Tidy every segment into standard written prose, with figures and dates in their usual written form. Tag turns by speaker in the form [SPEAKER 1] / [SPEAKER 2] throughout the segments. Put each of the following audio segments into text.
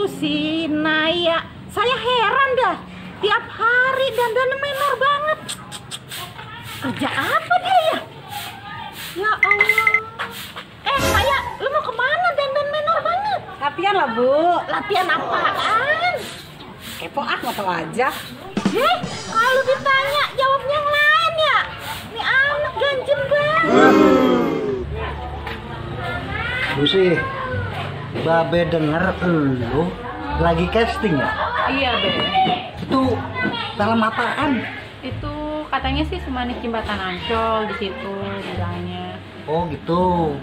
[SPEAKER 1] si Naya. Saya heran dah. Tiap hari dandan menor banget. Kerja apa dia ya? Ya Allah. Naya, lu mau kemana dandan menor banget?
[SPEAKER 2] Latihan lah, Bu.
[SPEAKER 1] Latihan apaan?
[SPEAKER 2] Kepo mau tau aja.
[SPEAKER 1] Kalau ditanya jawabnya yang lain ya. Ini anak ganjen banget.
[SPEAKER 3] Lu sih, Babe denger lu lagi casting ya?
[SPEAKER 4] Iya, Be.
[SPEAKER 3] Itu film apaan?
[SPEAKER 4] Itu katanya sih Semanis Jembatan Ancol di situ bilangnya.
[SPEAKER 3] Oh gitu.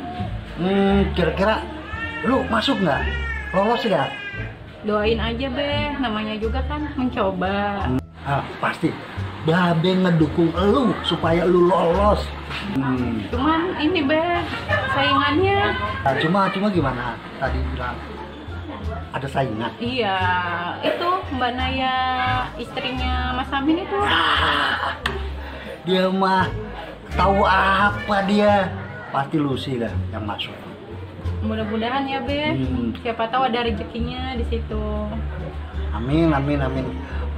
[SPEAKER 3] Kira-kira lu masuk nggak? Lolos nggak?
[SPEAKER 4] Doain aja, Be. Namanya juga kan mencoba.
[SPEAKER 3] Pasti. Babe ngedukung lu supaya lu lolos.
[SPEAKER 4] Cuman ini, Be, saingannya.
[SPEAKER 3] Nah, cuma gimana? Tadi bilang ada saingan.
[SPEAKER 4] Iya, itu Mbak Naya, istrinya Mas Amin itu.
[SPEAKER 3] Dia mah tahu apa dia? Pasti lu sih lah yang masuk.
[SPEAKER 4] Mudah-mudahan ya, Be. Siapa tahu ada rezekinya di situ.
[SPEAKER 3] Amin.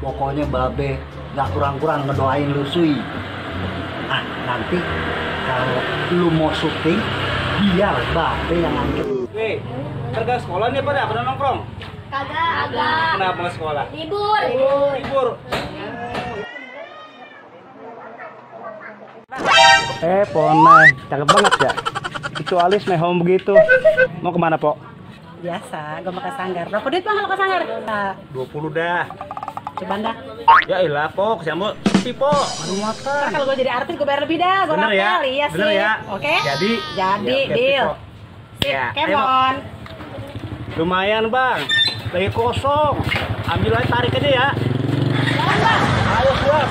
[SPEAKER 3] Pokoknya Babe nggak kurang-kurang ngedoain lu Sui. Nanti kalau lu mau syuting, biar Babe yang angkat.
[SPEAKER 5] Weh, harga sekolah nih pada nongkrong?
[SPEAKER 6] Kagak.
[SPEAKER 5] Kenapa nggak sekolah?
[SPEAKER 6] Libur.
[SPEAKER 5] Ponai, cakep banget ya. Itu alis mehong begitu. Mau kemana, Po?
[SPEAKER 2] Biasa, gue mau ke sanggar. Berapa duit bang kalau ke sanggar?
[SPEAKER 5] 20 dah.
[SPEAKER 2] Coba dah.
[SPEAKER 5] Ya ilah, Po, kesiamu sepi, Po. Aduh motor.
[SPEAKER 2] Kalau gue jadi artis gue bayar lebih dah. Gue
[SPEAKER 5] Bener ya?
[SPEAKER 2] rapel, iya
[SPEAKER 5] Bener
[SPEAKER 2] sih.
[SPEAKER 5] ya?
[SPEAKER 2] Oke?
[SPEAKER 5] Jadi,
[SPEAKER 2] Jadi,
[SPEAKER 5] ya,
[SPEAKER 2] deal.
[SPEAKER 5] Po. Ya, ayo, Po.
[SPEAKER 2] Kemon.
[SPEAKER 5] Lumayan, Bang. Lagi kosong. Ambil aja, tarik aja ya. Ayo, keluar.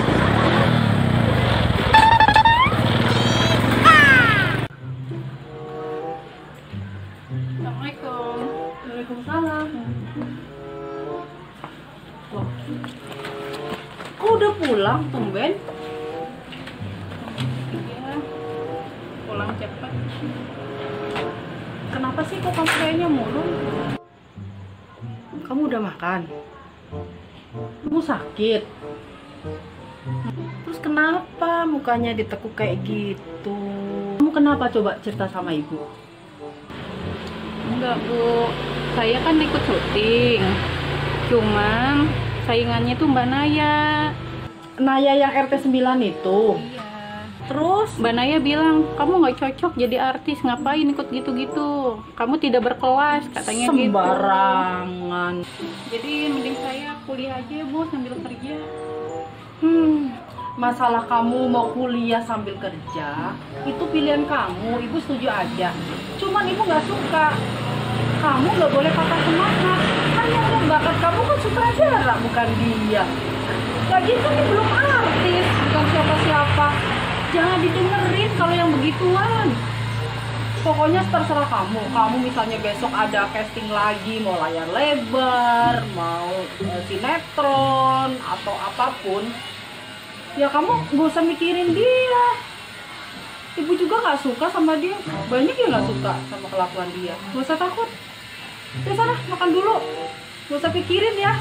[SPEAKER 4] Assalamualaikum. Waalaikumsalam. Loh, kok udah pulang, tumben? Iya, pulang cepet. Kenapa sih kok kamu kayaknya murung?
[SPEAKER 2] Kamu udah makan?
[SPEAKER 4] Kamu sakit?
[SPEAKER 2] Terus kenapa mukanya ditekuk kayak gitu?
[SPEAKER 4] Kamu kenapa coba cerita sama ibu? Enggak, Bu. Saya kan ikut syuting. Cuman saingannya tuh Mbak Naya.
[SPEAKER 2] Naya yang RT 9 itu?
[SPEAKER 4] Iya.
[SPEAKER 2] Terus?
[SPEAKER 4] Mbak Naya bilang, kamu nggak cocok jadi artis, ngapain ikut gitu-gitu? Kamu tidak berkelas, katanya gitu.
[SPEAKER 2] Sembarangan.
[SPEAKER 4] Jadi mending saya kuliah aja ya, Bu, sambil kerja.
[SPEAKER 2] Masalah kamu mau kuliah sambil kerja, itu pilihan kamu, ibu setuju aja. Cuman ibu nggak suka. Kamu nggak boleh patah semangat. Kan yang bakat kamu kan sutradara, bukan dia. Lagi kan dia belum artis, bukan siapa-siapa. Jangan didengerin kalau yang begituan. Pokoknya terserah kamu. Kamu misalnya besok ada casting lagi, mau layar lebar, mau sinetron atau apapun, ya kamu gak usah mikirin dia. Ibu juga gak suka sama dia. Banyak yang gak suka sama kelakuan dia. Gak usah takut. Udah sana makan dulu. Gak usah pikirin ya.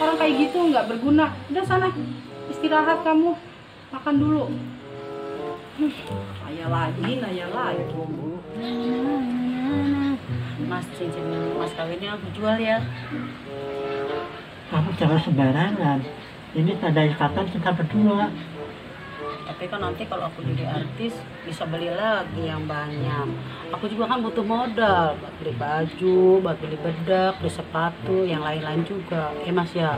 [SPEAKER 2] Orang kayak gitu gak berguna. Udah sana istirahat kamu. Makan dulu. Naya lagi.
[SPEAKER 6] Mas, cincin mas kawinnya aku jual ya.
[SPEAKER 7] Kamu jangan sembarangan. Ini tanda ikatan kita berdua.
[SPEAKER 6] Tapi kan nanti kalau aku jadi artis bisa beli lagi yang banyak. Aku juga kan butuh modal buat beli baju, buat beli bedak, beli sepatu, yang lain-lain juga. Mas ya.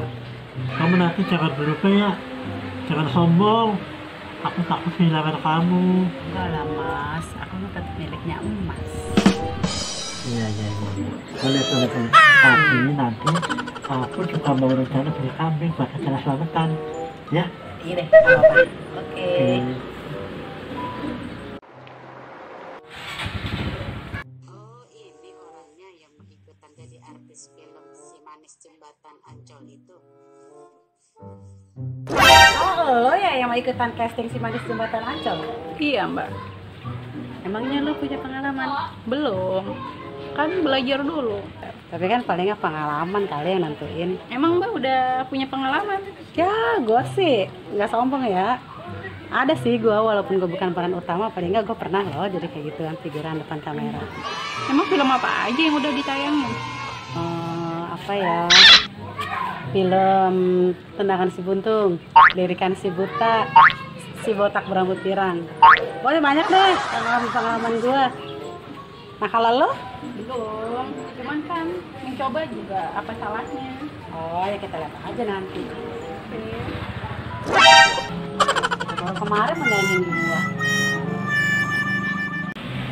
[SPEAKER 7] Kamu nanti jangan berlupa ya. Jangan sombong. Aku takut kehilangan kamu.
[SPEAKER 6] Enggak lah Mas, aku kan tetap miliknya emas.
[SPEAKER 7] Iya. Boleh. Tapi nanti aku juga mau rencana beli kambing buat acara selamatan. Ya?
[SPEAKER 6] Iya deh, nggak apa-apa. Oke. Oh, ini orangnya yang ikutan jadi artis film Si Manis Jembatan Ancol itu.
[SPEAKER 2] Oh, lo ya yang mau ikutan casting Si Manis Jembatan Ancol?
[SPEAKER 4] Iya, Mbak.
[SPEAKER 6] Emangnya lo punya pengalaman?
[SPEAKER 4] Belum. Kan belajar dulu.
[SPEAKER 6] Tapi kan palingnya pengalaman kali yang nentuin.
[SPEAKER 4] Emang Mbak udah punya pengalaman?
[SPEAKER 6] Ya, gue sih nggak sombong ya. Ada sih gue, walaupun gue bukan peran utama, paling nggak gue pernah loh jadi kayak gituan, figuran depan kamera.
[SPEAKER 4] Emang film apa aja yang udah ditayangin?
[SPEAKER 6] Apa ya? Film Tendangan Si Buntung, Lirikan Si Buta, Si Botak Berambut Pirang. Pokoknya banyak deh pengalaman gue. Nah kalau lo?
[SPEAKER 4] Belum, cuman kan mencoba juga, apa salahnya?
[SPEAKER 6] Oh ya kita lihat aja nanti. Baru kemarin mendanyain gua.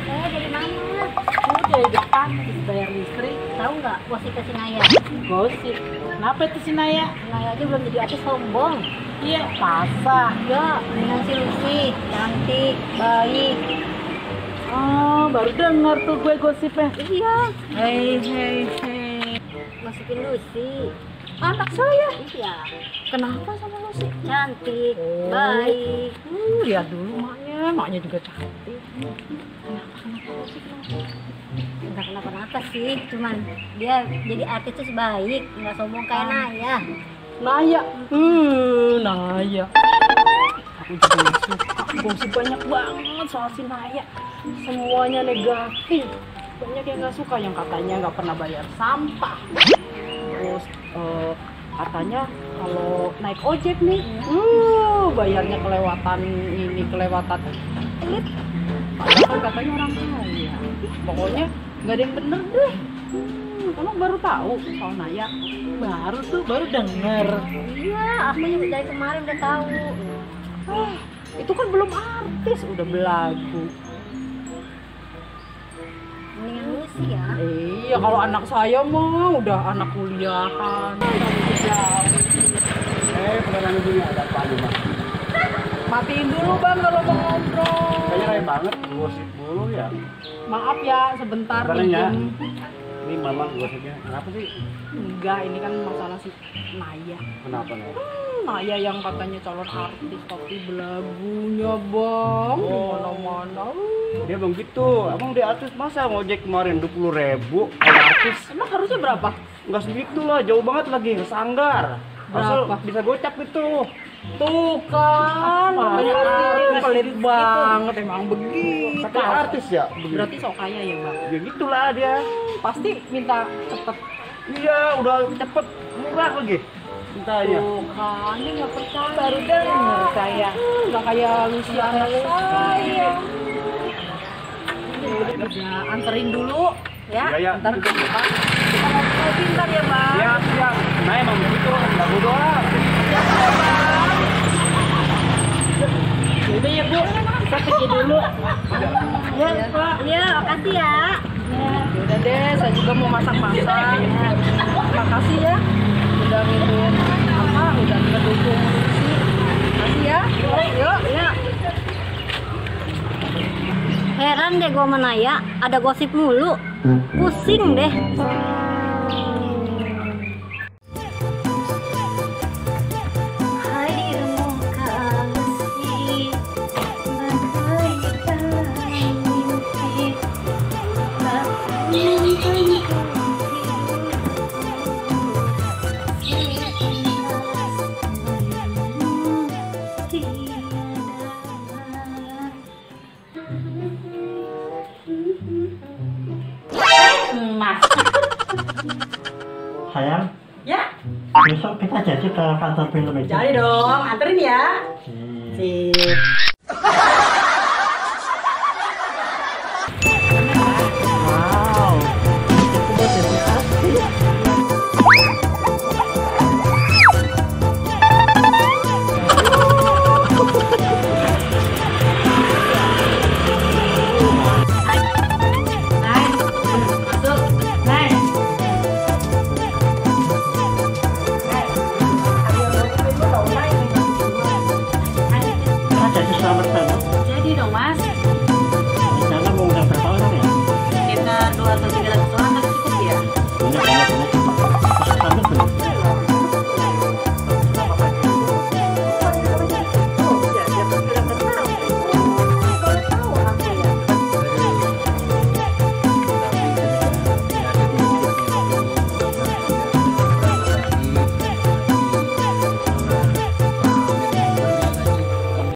[SPEAKER 1] Saya dari mana?
[SPEAKER 6] Udah di depan habis bayar listrik.
[SPEAKER 1] Tahu nggak gosip si Naya?
[SPEAKER 6] Gosip. Kenapa itu si Naya?
[SPEAKER 1] Naya aja belum jadi artis sombong.
[SPEAKER 6] Iya. Masa?
[SPEAKER 1] Ya, dengan si Lucy, cantik, baik.
[SPEAKER 6] Oh, baru dengar tuh gue gosipnya.
[SPEAKER 1] Iya,
[SPEAKER 6] Hei.
[SPEAKER 1] masukin Lucy.
[SPEAKER 6] Anak saya.
[SPEAKER 1] Iya,
[SPEAKER 6] Kenapa sama Lucy?
[SPEAKER 1] cantik,
[SPEAKER 6] Oh.
[SPEAKER 1] baik.
[SPEAKER 6] Lihat dulu maknya juga cantik.
[SPEAKER 1] Nggak kenapa-napa sih, cuman dia jadi artis tuh baik, nggak sombong kayak Naya.
[SPEAKER 6] Naya. Naya. Aku juga nggak suka. Gosip banyak banget soal si Naya. Semuanya negatif. Banyak yang nggak suka, yang katanya nggak pernah bayar sampah. Terus katanya kalau naik ojek nih, bayarnya kelewatan elit. Padahal katanya orang kaya. Pokoknya nggak ada yang bener deh. Kamu baru tahu soal Naya? Baru denger.
[SPEAKER 1] Iya, aku juga dari kemarin udah tahu.
[SPEAKER 6] Itu kan belum artis, udah belagu.
[SPEAKER 1] Mendingan Lucy ya.
[SPEAKER 6] Iya, kalau anak saya mah udah anak kuliahan.
[SPEAKER 5] Penerangan dunia ada apa nih, Bang?
[SPEAKER 6] Matiin dulu bang kalau mau ngobrol.
[SPEAKER 5] Kayaknya rame banget, gosip dulu ya.
[SPEAKER 6] Maaf ya, sebentar
[SPEAKER 5] Sebenarnya.
[SPEAKER 6] pinjam.
[SPEAKER 5] Ini mama gosipnya. Kenapa sih?
[SPEAKER 6] Enggak, ini kan masalah si Naya.
[SPEAKER 5] Kenapa nih?
[SPEAKER 6] Naya yang katanya calon artis tapi belagunya bang. Mana-mana.
[SPEAKER 5] Dia bang gitu. Abang dia artis masa ngojek kemarin 20.000 ada artis?
[SPEAKER 6] Emang harusnya berapa?
[SPEAKER 5] Enggak segitu lah, jauh banget lagi ke Sanggar. Asal
[SPEAKER 6] Berapa?
[SPEAKER 5] bisa gocap itu.
[SPEAKER 6] Tuh kan, makanya artis pelit banget emang begitu.
[SPEAKER 5] Katanya artis ya?
[SPEAKER 6] Berarti sok kaya ya bang?
[SPEAKER 5] Ya gitulah dia.
[SPEAKER 6] Pasti minta cepet.
[SPEAKER 5] Iya, udah cepet murah lagi. Mintanya.
[SPEAKER 6] Tuh kan, ini nggak percaya. Baru denger saya. Nggak kayak Lucy anak saya. Udah anterin dulu ya.
[SPEAKER 5] Iya, ya.
[SPEAKER 6] Ntar kita ngobrol pintar ya bang.
[SPEAKER 5] Ya, siap. Nah emang begitu, lagu doang.
[SPEAKER 6] Udah ya bu, kita pergi dulu.
[SPEAKER 1] Ya, iya, makasih ya.
[SPEAKER 6] Udah deh, saya juga mau masak-masak. Makasih ya, udah ngidupin apa, udah ngedukung Lucy. Makasih ya. Yuk.
[SPEAKER 1] Heran deh gua sama Naya, ada gosip mulu. Pusing deh.
[SPEAKER 7] Sayang,
[SPEAKER 6] Ya,
[SPEAKER 7] besok kita jadi ke kantor film itu.
[SPEAKER 6] jadi dong, anterin ya.
[SPEAKER 7] Hmm.
[SPEAKER 6] Sip.